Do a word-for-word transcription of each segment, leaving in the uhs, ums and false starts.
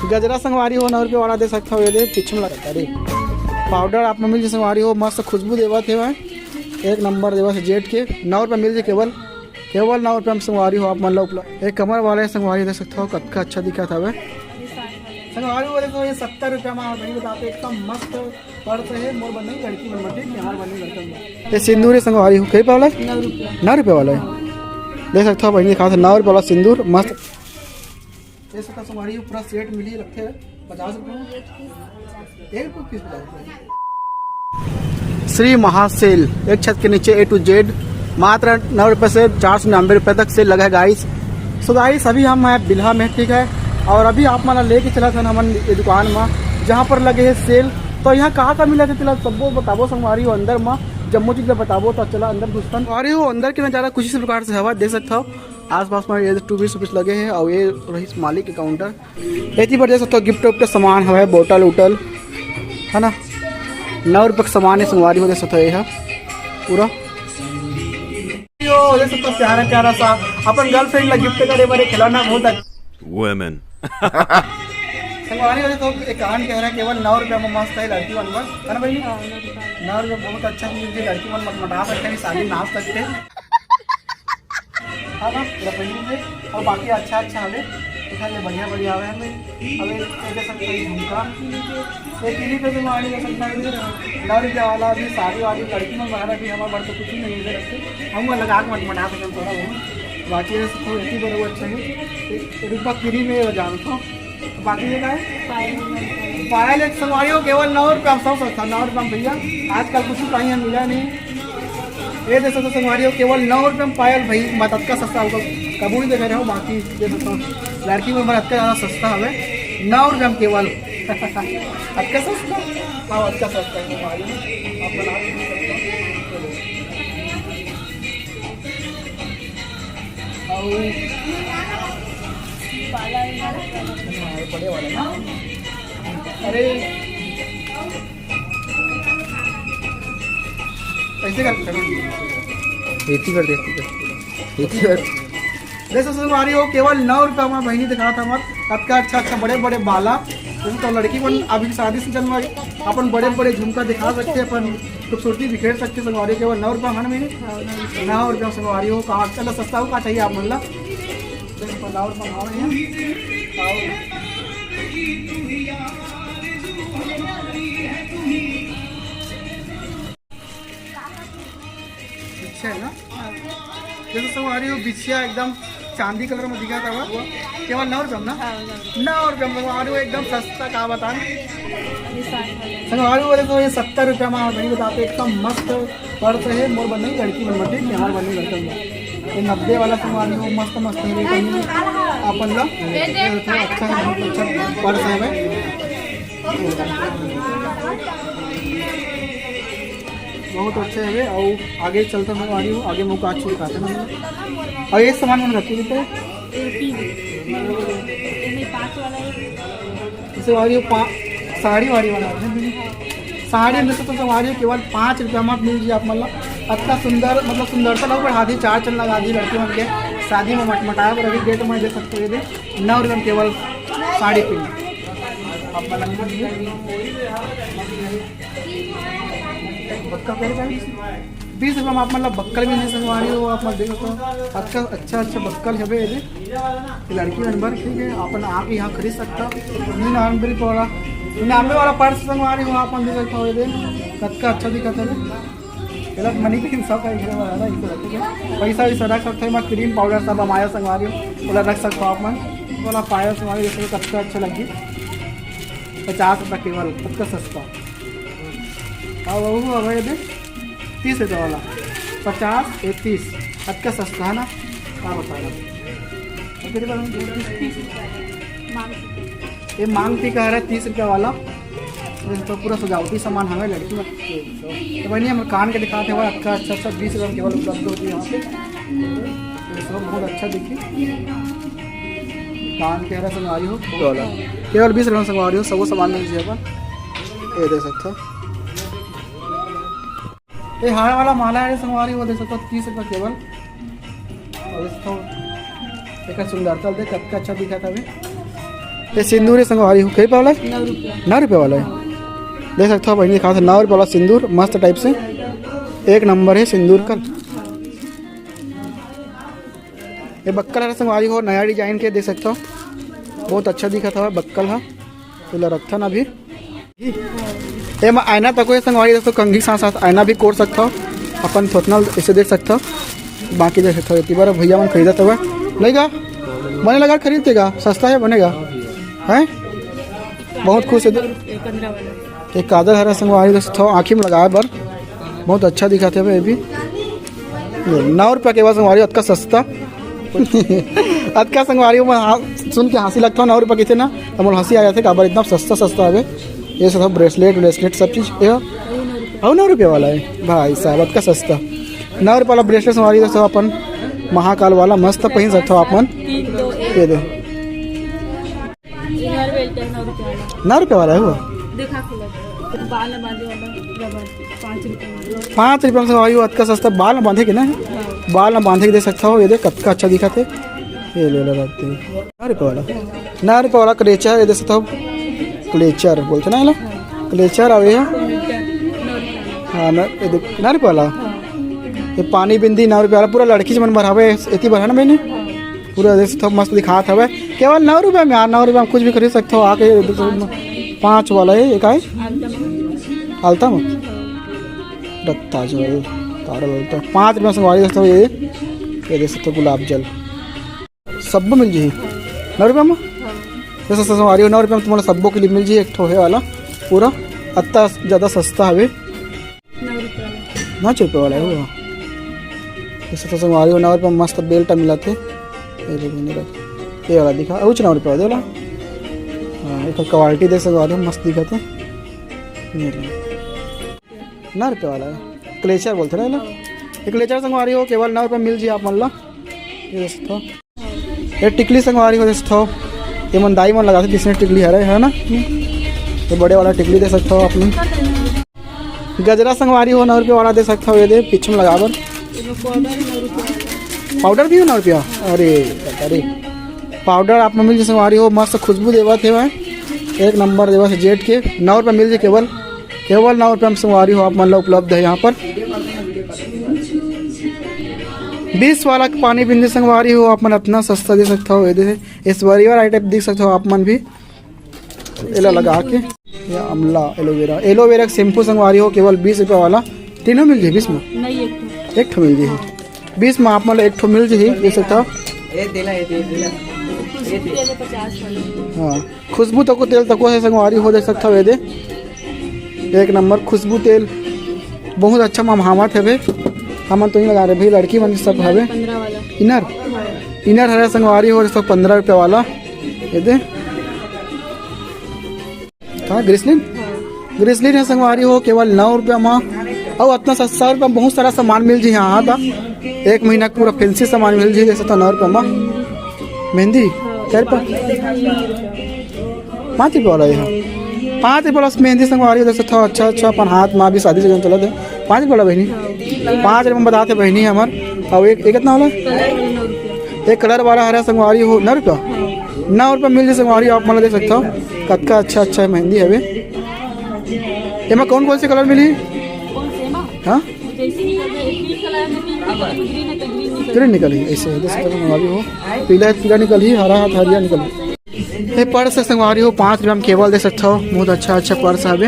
गजरा संगवारी हो, नौ रुपये वाला देख सकत हव, ये दे पीछे में लगा, अरे पाउडर आप मन मिल जाही संगवारी हो, मस्त खुशबू देवत हे भाई, एक नंबर देवत हे जेड के, नौ रुपये मिल जाही केवल, केवल नौ रुपये में संगवारी हो आप मन ला उपलब्ध। एक कमर वाले संगवारी देख सकत हव, कतका अच्छा दिखत हवे संगवारी हो। देखो ये सत्तर रुपये में आप नहीं बताते, एकदम मस्त पर्स हे, मोर बर नहीं, लड़की मन बर, ठीक है, हमारे बर नहीं, लड़का मन बर। ये सिंदूर हे संगवारी हो, कई रुपये वाला हे? नौ रुपये। नौ रुपये वाला हे, देख सकत हव बहिनी खास नौ रुपये वाला सिंदूर मस्त। ये सब संगवारी हो पूरा सेट मिली रखे हे पचास रुपये में। एक पीस पचास रुपये। श्री महासेल, एक छत के नीचे ए टू जेड, मात्र नौ रुपये से चार सौ निन्यानवे रुपये तक सेल लगा है गाइस। सो गाइस, अभी हम हैं बिल्हा में, ठीक है, और अभी आप मन ला लेके चलत हन हमन ये दुकान में, जहाँ पर लगे हे सेल। तो यहाँ कहाँ का मिलत हे, तेला सबो बताबो संगवारी हो अंदर में, जम्मो चीज ला बताबो। तो चला अंदर घुसथन। संगवारी हो अंदर के नजारा कुछ इस प्रकार से हवा देख सकत हव, आसपास में ये टू बीस रुपीस लगे हे और ये रहीस मालिक के काउंटर। एती बर देख सकत हव गिफ्ट उफ्ट के सामान हवय, बोतल उतल, है ना, नौ रुपये के सामान हे संगवारी हो, देख सकत हव ये ह पूरा। यो, देख सकत हव प्यारा प्यारा सा अपन गर्लफ्रेंड ला गिफ्ट करे बर एक खिलौना बहुत अच्छा। Women। संगवारी हो तो एक कान कह रहा है, केवल नौ रुपये में मस्त है लड़की मन बर, है ना बहिनी? हाँ, नौ रुपये। नौ रुपये बहुत अच्छा चीज है, लड़की मन मटमटा सकते हैं, शादी नाच सकते हैं। हाँ ना, पूरा पहन लीजिए। और बाकी अच्छा अच्छा हवे, दिखा ले बढ़िया बढ़िया हवे हमें। अब एक ऐसे सब कोई झुमका, एक इन्हीं पे तो मारी ले सकता है, नौ रुपया वाला भी, साड़ी वाली, लड़की में बाहर भी हमारे बड़ तो कुछ ही नहीं है रखते। हम वो लगा के मत मना सकते थोड़ा बहुत, बाकी ऐसे तो एक ही बराबर अच्छा है। एक रुपया फ्री में हो जान तो बाकी ये का है? पायल। पायल एक संगवारी हो, केवल नौ रुपया में सब सस्ता, नौ रुपया में भैया। आजकल कुछ कहीं मिला नहीं। ये देख सकत हव संगवारी हो, केवल नौ रुपया में पायल भाई, मत अतका सस्ता होगा, कबू नहीं देखे रहे हो। बाकी ये देख सकत हव लड़की मन बर अतका ज़्यादा सस्ता हवे, नौ रुपया में केवल। अतका सस्ता, हाँ, अतका सस्ता है संगवारी हो। आप बना के देख सकते हो। और हाँ, ये बड़े वाले ना। अरे, ऐसे कर, एती कर दे, एती कर। एती कर। देख सकत हव संगवारी हो, केवल नौ रुपया में बहिनी दिखा था मत, अतका अच्छा अच्छा बड़े बड़े बाला। जैसे तो लड़की मन अभी शादी सीजन में अपन बड़े बड़े झुमका दिखा सकते हैं, अपन खूबसूरती बिखेर सकते हैं संगवारी हो, केवल नौ रुपया में ना बहिनी। नौ रुपया संगवारी हो, कहाँ चला सस्ता हो, का चाहिए आप मन ला? चलो, नौ रुपया में आओ यहाँ। आओ। अच्छा है ना? जैसे संगवारी हो, बिछिया एकदम चांदी कलर में दिखा था वो, केवल नौ रुपया में ना? हाँ, नौ रुपया। नौ रुपया में संगवारी हो, एकदम सस्ता, का बताएं। अभी साठ वाला। संगवारी हो, बोले तो ये सत्तर रुपया में, नहीं बताते, एकदम मस्त पर्स है, मोर बर नहीं, लड़की मन बर, ठीक है, हमारे बर नहीं, लड़का मन बर। ये नब्बे वाला संगवारी हो, मस्त मस्त है, अपन ला, ये तो अच्छा है, बहुत अच्छा पर्स है भाई। बहुत अच्छा है। और आगे चलता हूँ, आ रही हूँ, आगे मौका अच्छी दिखाते हैं। और ये सामान मन रखी देते हैं। ये तीन। ये पाँच वाला है। इसे आ रही हूँ पा-, साड़ी वाड़ी वाला है। साड़ी में से तो सब आ रही है, केवल पाँच रुपया में मिल जाए आप, मतलब, इतना सुंदर, मतलब, सुंदरता लोग बढ़ा दी, चार चंद लगा दी लड़की मन के शादी में मटमटाया, पर अभी डेट में देख सकते हो, ये दे, नौ रुपये में केवल साड़ी पिन। आप मतलब, बक्कल कह रहे हैं? बीस रुपये में आप मतलब बक्कल भी नहीं संगवारी हो, आप मतलब देखो तो अच्छा, अच्छा, अच्छा बक्कल है बे, ये लड़की मन बर, ठीक है, अपन आके यहाँ खरीद सकता। निन्यानवे वाला, निन्यानवे वाला पर्स संगवारी हो, आप मतलब देख सकते हो, ये दे, कतका अच्छा दिखत है बे। गलत मनी के हिसाब का इधर वाला है, इधर रख दे। पैसा वैसा रख सकते हैं, मैं क्रीम पाउडर सब हमारे संगवारी हो, बोला रख सकता हूँ आप मन। बोला पायल संगवारी, जैसे कतका अच्छा लगी, पचास रुपये केवल, कतका सस्ता। हाँ, वो हमारे दे तीस रुपये वाला, पचास, ये तीस, अतका सस्ता है ना, क्या बता रहा हूँ। ये मांग टीका है तीस रुपये वाला, ये तो पूरा सजावटी सामान हमें लड़की में। तो भाई, हम कान के दिखाते हुए, अतका अच्छा अच्छा बीस रुपये में केवल उपलब्ध होती है यहाँ पे। ये सब बहुत अच्छा दिखी, कान के हरा संगवारी हो, केवल बीस रुपये में संगवारी हो, सब सामान मिल जाएगा। ये देख सकते हो। ये हार वाला माला है संगवारी, वो देख सकते हो, तीस रुपये केवल। और इसको एक सुंदरता देख, कतका अच्छा दिखा था अभी। ये सिंदूर हे संगवारी हो, कई रुपया वाला हे? नौ रुपया। नौ रुपया वाला हे। देख सकथव बहिनी, खास नौ रुपया वाला सिंदूर, मस्त type से, एक number हे सिंदूर कर। ये बक्कल हरे संगवारी हो, नया design के, देख सकथव, बहुत अच्छा दिखत हवय बक्कल ह। एला रखथन अभी। एमा आईना तको हे संगवारी दोस्तों, कंघी के साथ साथ आईना भी कोर सकथव, अपन थोथना ऐसे देख सकथव। बाकी देख सकथव, एती बर भैया मन खरीदत हवय, नहीं गा, बने लगा खरीदते गा, सस्ता हे, बनेगा, हैं? बहुत खुश हे। एक काजल हरे संगवारी दोस्तों, आँखी में लगाए बर बहुत अच्छा दिखत हे ये भी। नौ रुपया केवल संगवारी, अतका सस्ता। अतका संगवारी, मैं हाँ, सुन के हंसी लगता हूँ, नौ रुपया किसे ना, तो मोला हंसी आ जाथे, काबर इतना सस्ता सस्ता हवे। ये सब bracelet, bracelet सब चीज, ये अउ नौ रुपया वाला हे भाई साहब, अतका सस्ता। नौ रुपया वाला bracelet संगवारी, सब अपन महाकाल वाला मस्त पहिन सकथव आप मन। ये दे। इधर बेल्ट है नौ रुपया वाला। नौ रुपया वाला हे वो? देखा खुला। बाल बांधे वाला रबर, पाँच रुपया में। पाँच रुपया में संगवारी हो, अतका सस्ता बाल में बांधे के ना? हाँ। बाल में बांधे के देख सकथव, ये देख कतका अच्छा दिखत हे। ये ले लो रखते हैं। नौ रुपया वाला, नौ रुपया वाला clutcher, ये देख सकथव, clutcher बोलथे ना एला, clutcher आवे हे। हाँ ना, ये देख, नौ रुपया वाला। ये पानी बिंदी नौ रुपया वाला, पूरा लड़की मन बर हवे, एती बर हे ना बहिनी? पूरा देख सकथव मस्त दिखात हवे, केवल नौ रुपया में यार, नौ रुपया में कुछ भी खरीद सकथव आके। पाँच वाला हे, एक आए आलता में, रत्ता जो हे, तारा लगता हे। पाँच रुपया संगवारी दोस्तों, ये, ये देख सकथव गुलाब जल, सब्बो मिल जही नौ रुपया में। ये सस्ता संगवारी हो, नौ रुपया में तुम्हारा सब्बो के लिए मिल जही एक ठो हे वाला, पूरा अत्ता ज्यादा सस्ता हवे। नौ रुपया वाला। नौ रुपया वाला हे वो। जैसे तो संगवारी हो, नौ रुपया में मस्त बेल्ट मिलत हे। ये देखो, ये देखो। ये वाला दिखा, उच नौ रुपया वाला। हाँ, एक quality देख संगवारी हो, मस्त दिखत हे। ये ले। नौ रुपया वाला हे। clutcher बोलथे ना एला। ये clutcher संगवारी हो, केवल नौ रुपया मिल जही आप मन ला। ये देख सकथव। ये टिकली संगवारी हो देख सकथव, ये मन दाई मन लगाथे, जिसने टिकली हरे हे ना, ये बड़े वाला टिकली देख सकथव आप मन। गजरा संगवारी हो नौ रुपया वाला देख सकथव, ये दे पीछे में लगा बर। पाउडर भी हो नौ रुपया, अरे, अरे, पाउडर आप मन मिल जही संगवारी हो, मस्त खुशबू देवत हे भाई, एक नंबर देवत हे जेट के, नौ रुपया मिल जही केवल। केवल नौ रुपया में संगवारी हो आप मन ला उपलब्ध हे यहाँ पर। बीस वाला के पानी बिंदी संगवारी हो आप मन अतना सस्ता देख सकथव। ये दे ऐश्वर्या राय type देख सकथव आप मन भी। एला लगा के ये अमला, एलोवेरा, एलोवेरा के shampoo संगवारी हो केवल बीस रुपया वाला। तीनों मिल जही बीस में? नहीं, एक ठो। एक ठो मिल जही। बीस में आप मन ला एक ठो मिल जही, देख सकथव। ये देला, ये दे, देला। खुशबू तेल हे पचास वाला। हाँ। खुशबू तको तेल तको हे संगवारी हो देख सकथव, ये दे एक नंबर खुशबू तेल, बहुत अच्छा ममहावत हवे। हमन तो नहीं लगा रहे भाई, लड़की मन सब हवे। पन्द्रह वाला। इनर, इनर हरे संगवारी हो देख सकथव पन्द्रह रुपया वाला, ये दे। का ग्रिसलिन? ग्रिसलिन हे संगवारी हो केवल नौ रुपया मा, अउ अतना सस्ता रुपया में बहुत सारा सामान मिल जही यहाँ त। एक महीना के पूरा fancy सामान मिल जही, देख सकथव नौ रुपया मा। मेहंदी, चार पाँच रुपया वाला हे। पाँच रुपया वाला मेहंदी संगवारी हो देख सकथव, अच्छा, अच्छा, अपन हाथ मा भी शादी season चलत हे। पाँच रुपया वाला बहिनी, पाँच रुपया में बताथे बहिनी हमर। अउ एक, एक कितना वाला? एक colour वाला हरे संगवारी हो, नौ रुपया? नौ रुपया मिल जही संगवारी, आप मन ला देख सकथव, कतका अच्छा, अच्छा मेहंदी हवे। एमा कौन कौन से colour मिलही? हाँ? जैसे निकल जाए, pink colour में pink निकल, green है तो green निकल। Green निकलही, ऐसे हे, देख सकथव संगवारी हो, पीला हे तो पीला निकलही, हरा हे तो हरिया निकलही। ये purse हे संगवारी हो, पाँच रुपया में केवल देख सकथव, बहुत अच्छा अच्छा purse हवे।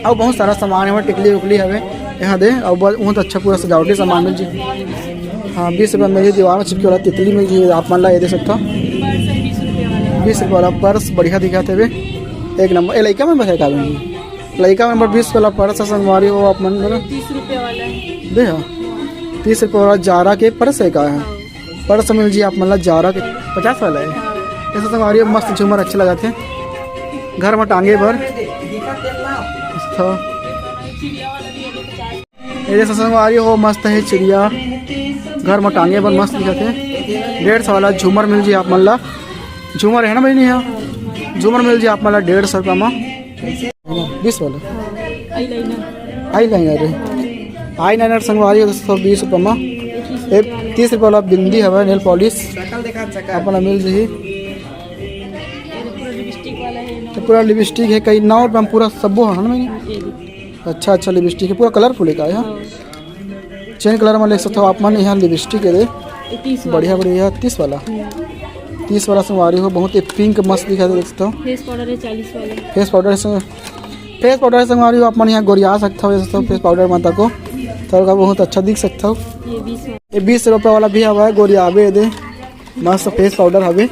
अउ बहुत सारा सामान हे, टिकली उकली हवे यहाँ दे, अउ बहुत, बहुत अच्छा पूरा सजावटी सामान मिल जही। हाँ, बीस रुपया में ये दीवार में चिपके वाला तितली मिल जही आप मन ला, ये देख सकथव। बीस रुपया वाला purse बढ़िया दिखत हवे, एक नंबर। ये लइका मन बर हे का बहिनी? लइका मन बर बीस वाला purse हे संगवारी हो आप मन बर। तीस रुपया वाला हे। दे हाँ, तीस रुपया वाला Zara के purse हे का हे? Purse मिल जही आप मन ला Zara के, पचास वाला हे। ऐसे संगवारी हो मस्त झूमर अच्छा लगथे घर में टांगे बर। तो ये जैसे संगवारी हो मस्त हे चिड़िया घर में टांगे बर मस्त दिखत हे। डेढ़ सौ वाला झूमर मिल जही आप मन ला। झूमर हे ना बहिनी, यहाँ झूमर मिल जही आप मन ला डेढ़ सौ रुपया में। बीस वाला। Eyeliner। Eyeliner हे। Eyeliner संगवारी हो दोस्तों बीस रुपया में। एक तीस रुपया वाला बिंदी हवे, nail polish अपन ला मिल जही। लिपस्टिक वाला है, तो पूरा लिपस्टिक है, कई नौ रुपया में पूरा सबो है ना? ये देखिए। अच्छा, अच्छा लिपस्टिक है, पूरा कलरफुल है का? यहाँ हाँ। चेन कलर में देख सकते हो आप मन, यहाँ लिपस्टिक है दे। ये तीस वाला बढ़िया है। बढ़िया तीस वाला। हम्म। तीस वाला संगवारी हो, बहुत ही पिंक मस्त दिखा दे, देख सकते हो। फेस पाउडर है चालीस वाला। फेस पाउडर से, फेस पाउडर संगवारी हो आप मन यहाँ गोरिया सकते हो, देख सकते हो फेस पाउडर माता को, थोड़ा बहुत अच्छा दिख सकते हो। ये बीस वाला। ये बीस रुपये वाला भी हवा है, गोरियाबे दे, मस्त फेस पाउडर हवे।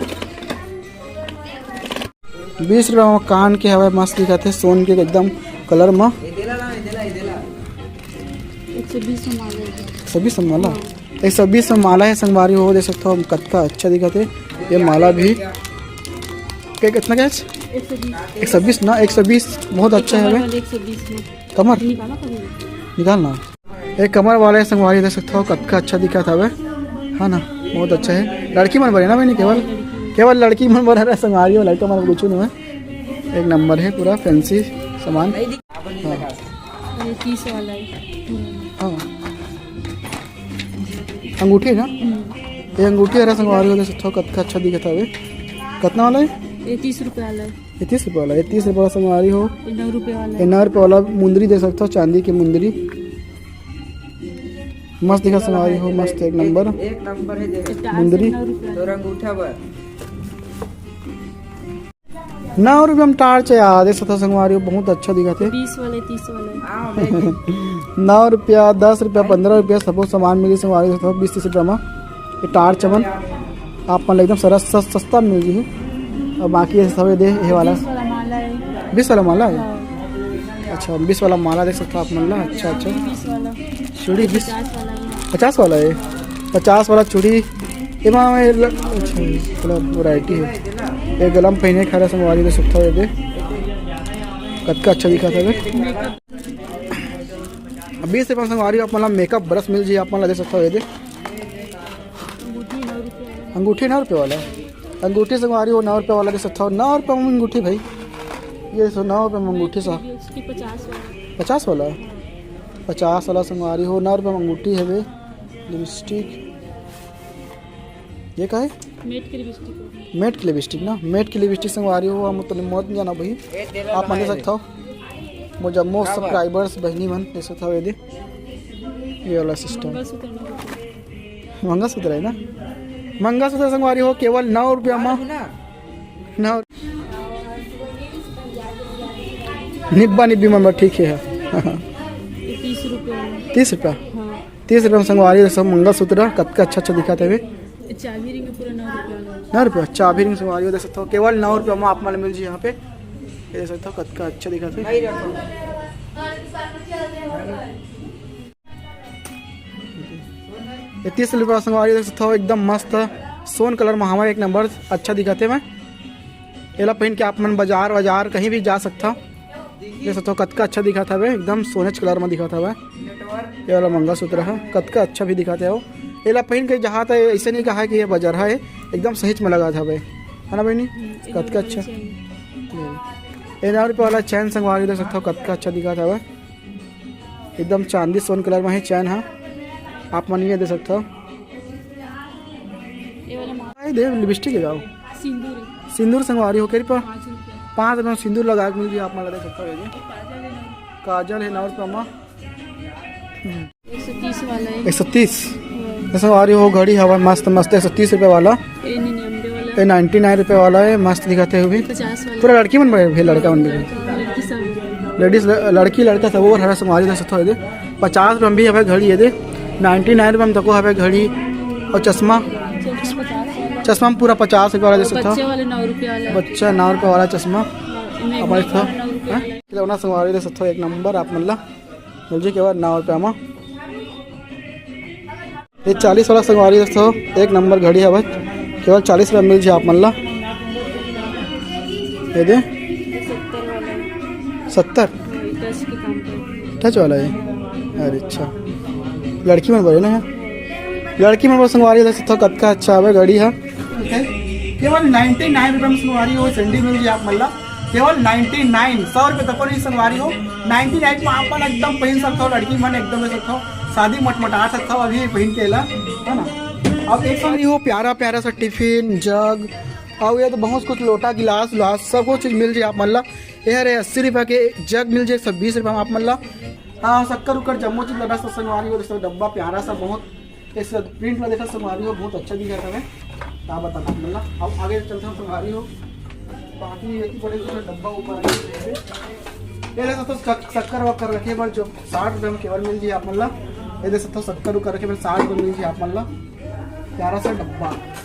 बीस रुपया म कान के हवय, मस्त दिखत हे, सोन के एकदम कलर म। एक सौ बीस म माला है। एक सौ बीस म माला? हाँ। एक सौ बीस म माला है संगवारी हो, देख सकते हो कतका अच्छा दिखत हे ये माला भी। के कितना का है? एक सौ बीस। एक सौ बीस ना, एक सौ बीस बहुत अच्छा है। एक सौ बीस में। कमर? निकाला कभी। निकाल ना। एक कमर वाले संगवारी देख सकते हो, कतका अच्छा दिखत हवे, है ना, बहुत अच्छा है। लड़की मन बर है ना बहिनी, केवल, केवल लड़की मन बर है संगवारी, लड़का मन कुछ नहीं है। एक नंबर है पूरा फैंसी सामान। हाँ। ये तीस वाला है। हाँ। अंगूठी है ना? हम्म। ये अंगूठी है संगवारी हो, देख सकते हो कतका अच्छा दिखत हवे। कितना वाला है? ये तीस रुपये वाला है। ये तीस रुपये वाला, ये तीस रुपये वाला संगवारी हो। ये नौ रुपये वाला ये है। नौ रुपये वाला मुंदरी देख सकते हो, चांदी की मुंदरी। मस्त दिखा संगवारी हो, मस्त एक नंबर। एक नंबर है, देख। मुंदरी। नौ रुपये। तोर अंगूठा बर। नौ रुपये में टार्च है यार, देख सकते हो संगवारी हो, बहुत अच्छा दिखत हे। बीस वाले, तीस वाले। नौ रुपया, दस रुपया, पंद्रह रुपया, सबो सामान मिली संगवारी हो, बीस तीस रुपया में। ये टार्च मन आप मन ल एकदम सरस सस-, सस्ता मिल जही। और बाकी ये सब ये दे, ये वाला बीस वाला माला है। बीस वाला माला है? हाँ। अच्छा, बीस वाला माला देख सकते हो आप मन ला। अच्छा, अच्छा। बीस वाला। चूड़ी बीस, पचास वाला भी है। पचास वाला है, पचास वाला चूड़ी। एमा में ल-, अच्छा, कलर वैरायटी है। ये गला में पहने खारा संगवारी देख सकते हो ये दे। कतका अच्छा दिखत हवे। अब बीस रुपया संगवारी आप मन ला मेकअप ब्रश मिल जी, आप मन ला देख सकते हो ये दे। अंगूठी नौ रुपये वाला। अंगूठी संगवारी हो, नौ रुपये वाला देख सकते हो, नौ रुपये में अंगूठी भाई, ये सो नौ रुपये में अंगूठी सा। लिपस्टिक पचास वाला। पचास वाला? पचास वाला संगवारी हो, नौ रुपये में अंगूठी हवे, लिपस्टिक। ये का है? मेट की लिपस्टिक होगी। मेट की लिपस्टिक ना, मेट की लिपस्टिक संगवारी हो, हम तो मत जाना भाई, आप मन देख सकते हो, मोर जम्मो सब्सक्राइबर्स बहिनी मन देख सकते हो ये दे, ये वाला सिस्टम। मंगलसूत्र ना होता। मंगलसूत्र है ना, मंगलसूत्र संगवारी हो केवल नौ रुपया में। नौ। निब्बा निब्बी मन बर ठीक है। ये तीस रुपये वाला। तीस रुपया? हाँ। तीस रुपया में संगवारी हो सब मंगलसूत्र, कतका अच्छा अच्छा दिखत हवे। चाबी रिंग पूरा नौ रुपया वाला। नौ रुपया? चाबी रिंग संगवारी हो देख सकते हो, केवल नौ रुपया में आप मन मिल जी यहाँ पे। ये देख सकते हो कतका अच्छा दिखत हे। ये तीस रुपया संगवारी देख सकथव, एकदम मस्त सोन कलर में हवय, एक नंबर अच्छा दिखत हे। मैं एला पहन के आप मन बाजार वाजार कहीं भी जा सकथव। देख सकथव कतका अच्छा दिखत हवे, एकदम सोनेच कलर में दिखत हवे। ये वाला मंगलसूत्र है, कतका अच्छा भी दिखत हे। एला पहन के जहाँ तक ऐसे नहीं कहा कि ये बाजार है, एकदम सहीच में लगत हवे, है ना बहिनी? हम्म, कतका अच्छा। हम्म। ये नौ रुपया वाला चैन संगवारी देख सकथव, कतका अच्छा दिखत हवे। एकदम चांदी सोन कलर में हे चैन हा, आप मन ये दे सकथव। ये वाला मा- भाई देव लिपस्टिक है जाओ। सिंदूर है। सिंदूर संगवारी हो के रुपया? पाँच रुपया। पाँच रुपया सिंदूर लगा के मिल जी, आप मन ला दे सकथव ये। काजल है नौ रुपया मा। एक सौ तीस वाला है। एक सौ तीस? हाँ। संगवारी हो घड़ी हवा मस्त मस्त एक सौ तीस रुपया वाला। ये निन्यानवे वाला। ये नाइंटी नाइन रुपया वाला है, मस्त दिखत हे वो भी। पचास वाला। पूरा लड़की मन बर हे, लड़का मन भी। लड़की सब। लेडीज ल-, लड़की लड़का सब वो हरा संगवारी देख सकथव ये दे। पचास रुपया में भी हवे घड़ी ये दे, नाइंटी नाइन रुपया में तको हवे घड़ी। और चश्मा, चश्मा पचास वाला। चश्मा में पूरा पचास रुपया वाला देख सकथव। बच्चे वाले नौ रुपया वाला। बच्चा नौ रुपया वाला चश्मा। हाँ, ये हमारे मेकअप वाला नौ रुपया वाला। खिलौना संगवारी देख सकथव एक नंबर आप मन ला मिल जी केवल नौ रुपया में। ये चालीस वाला संगवारी दोस्तों, एक नंबर घड़ी हवय, केवल चालीस रुपया मिल जाए आप मन ला। ये दे सत्तर। टच वाला है? अरे अच्छा, लड़की मन बर हे ना यार, लड़की मन बर संगवारी दोस्तों, कतका अच्छा हवे घड़ी हा। केवल नाइंटी नाइन रुपया में संगवारी हो, चंडी मिल जाए आप मन ला। केवल नाइंटी नाइन, सौ रुपये तको नहीं संगवारी हो, नाइंटी नाइन में आप मन एकदम पहन सकथव, लड़की मन एकदम पहन सकथव, शादी मटमटा सकथव अभी पहन के ला, है ना। अब एक संगवारी हो प्यारा प्यारा सा टिफिन, जग, अउ ये तो बहुत कुछ लोटा, गिलास उलास सब कुछ चीज मिल जाही आप मन ला। ये हरे अस्सी रुपया के जग मिल जाही एक सौ बीस रुपया में आप मन ला। हाँ, शक्कर उक्कर जम्मो चीज लगा सब संगवारी हो, जैसे डब्बा प्यारा सा बहुत, इसका प्रिंट ला देखा संगवारी हो, बहुत अच्छा दिखत हवे। का बताना आप मन ला। अब आगे चलते हैं संगवारी हो, बाकी ये की बड़े जो डब्बा ऊपर है, ये देख सकते हो शक-, शक्कर वक्कर रखे बर जो साठ रुपये में केवल मिल जाही आप मन ला। ये देख सकते हो शक्कर उक्कर रखे बर साठ रुपये मिल जाही आप मन ला, प्यारा सा डब्बा।